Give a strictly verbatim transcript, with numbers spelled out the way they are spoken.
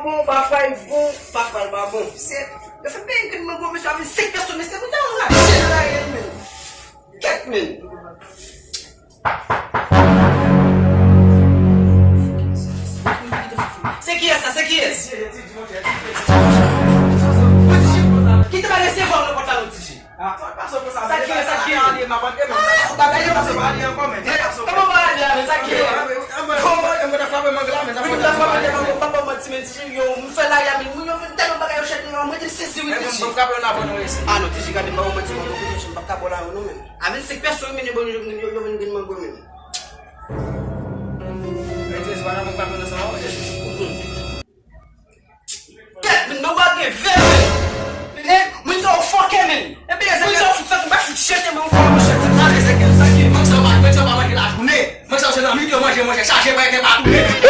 Bon, pafwa l bon, pafwa l pa bon. Se, yo fè peye grenn mango, mesye, avèk senk pèso, men se pou sa, ou la, se la, men. Kèt, men. Se kiyès sa? Se kiyès? Kite bagay se vòl nan pòt la, non, Tiji. Sa ki ye, sa ki ye? Kòman w ale a, men sa ki ye? Kòman w ale a, men? Mwen ta frape mango, papa manti, men Tiji, yo, m fè la, ya, men, yo vin tèlman bagay yo chèt, mwen te sezi, wi, Tiji. A non, Tiji, gade, m pa manti, mwen, mwen, m pa ka bò la, non, men. A vennsenk pèso, men, yo, yo, yo vin grenn mango, men. Kèt, men, nou pa gen vè, men. Eh, moun sa yo fòkè, men. Moun sa yo fout fèk, m pa fout jete, men, ou pa manje, se sa, se sa ki, moun sa yo pa, moun sa yo pa manje lajounen. Moun sa yo se nan mit yo manje, manje chaje, pa gen pa tounen.